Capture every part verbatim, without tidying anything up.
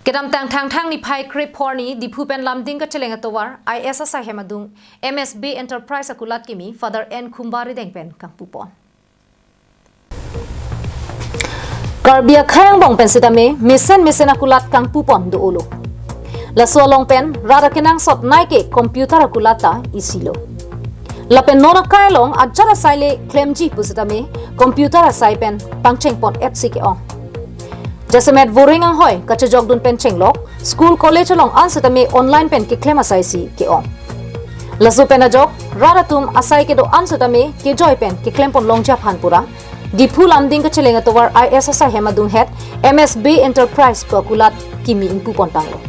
Kedamtang Thangthang niphai krepho arni Diphu pen Lumding kacheleng atovar I S asai hem adung M S B Enterprise akulat kimi Father N Khumba rideng pen kangpupon. Karbi akhei angbong pen sitame mesen mesen akulat kangpupon do-olo. Laso along pen rat akenangsot nai ke computer akulat ta isilo. Lapen non akai along ajat asai le klemji pusitame computer asai pen pangchengpon-et si ke-ong. Jasemet voreng anghoi kachejokdun pen chenglok, school college along an sitame online pen keklem asai si ke-ong. Laso pen ajok, rat atum asai kedo-an sitame kejoi pen keklempon longji aphan pura Diphu Lumding kacheleng atovar I S asai hem adung het M S B Enterprise pu akulat kimi ingpupon tanglo.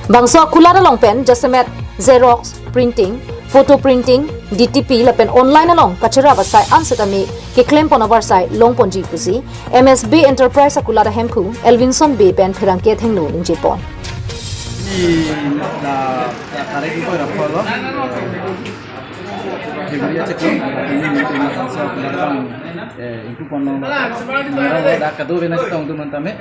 Bangso akulat along pen jasemet xerox, printing, photo printing, D T P lapen online along kacherap asai an sitame keklempon avarsai longponji pusi M S B Enterprise akulat ahemphu Elvinson Bey pen pherangke athengno ningjepon. Ini na, na tarik itu ada apa loh? February achiklo, ini ini bangso akulat abang, eh, ingpupon longlo. Nara lo dak kadokave nangchetongdun tame.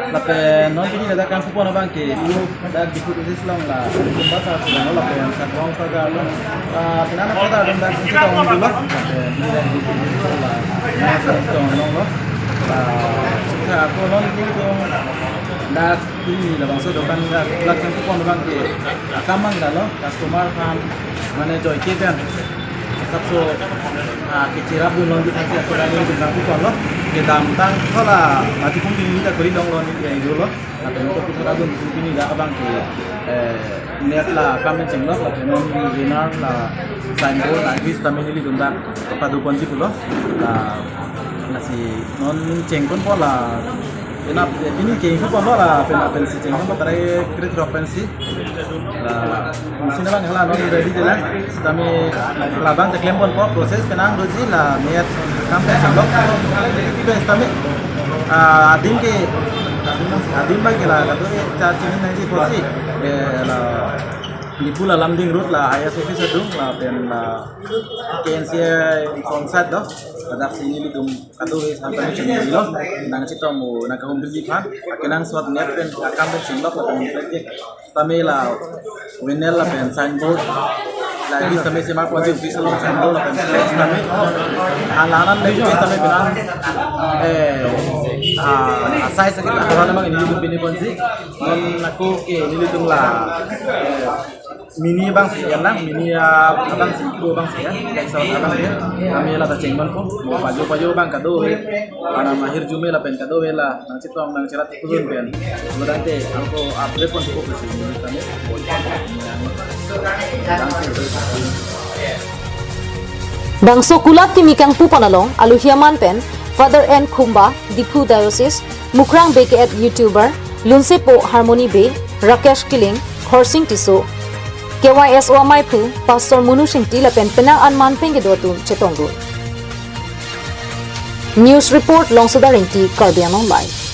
Lapen non pini ladak kangpupon abang ke, u dak Diphu district along la, Khumba sar si longlo lapen Sakrong sagar lo. Ah, pinana kota dum dak chetongdunlo. Lapen ini dak Diphu district along la, nangchetong longlo. Ah, sita ako non ini dong dak ini labangso dokan dak, dak kangpupon abang ke, akam mang dalo. Customer aphan mane joike pen asapso, ah, kecherapdun longji aphansi aso dai nelitum kangpuponlo. Kedamtang thola mati pung pini ta kori longlo ni ya ido lo. Lapen ko puthot adun pung pini dak abang ke, eh, net la akam pen chenglok, lapen non banner la signboard la bis tame nelitum dak padoponji pulo. La, lasi non chengponpo la. Ena, eh, pini ke ingpuponpo la, pen, pensi chengponpo tarik krethrok pensi. La, sini bang hala non ready je la. Sitame labang ta klemponpo process penang doji la net akam pen chenglok. Pen sitame, ah, adim ke, adim bang ke la, kado ke cha chini nangji apotsi. Eh, la, Diphu la Lumding Road la I S office adung lapen la K N C I konsat do. Ladak si nelitum kadokave sampai chinilo, nangchetong mo nangkahumriji aphan, akenangsot net pen akam pen chenglok lapen flag ke. Tame la banner lapen signboard. La bis tame semarponji office along signboard lapen flag tame. Halanan le bis tame penang. Eh, ah, asai sakit aturan abang nelitum piniponji. Non ako ke nelitum la, eh, mini abang si ya lang, mini, ah, abang si, ko abang si ya, like sound abang ya. Kami la ta chengponpo, mo pajo pajo abang kado, eh, anam ahirjume lapen kadokave la nangchetong nangcherat turun pen. Lo dante, ako update ponpo ke si, kami. Bangso akulat kimi kangpupon along, aluhi aman pen, Father N Khumba, Diphu Diocese, Mukrang Bey ke-et YouTuber, Lunsepo Harmony Bey, Rakesh Killing, Khorsing Tisso, K Y S O amaiphu, Pastor Munu Singti lapen penang an manpeng kedo atum chetongdun. News report Longsoda Rengti, Karbi Anglong Live.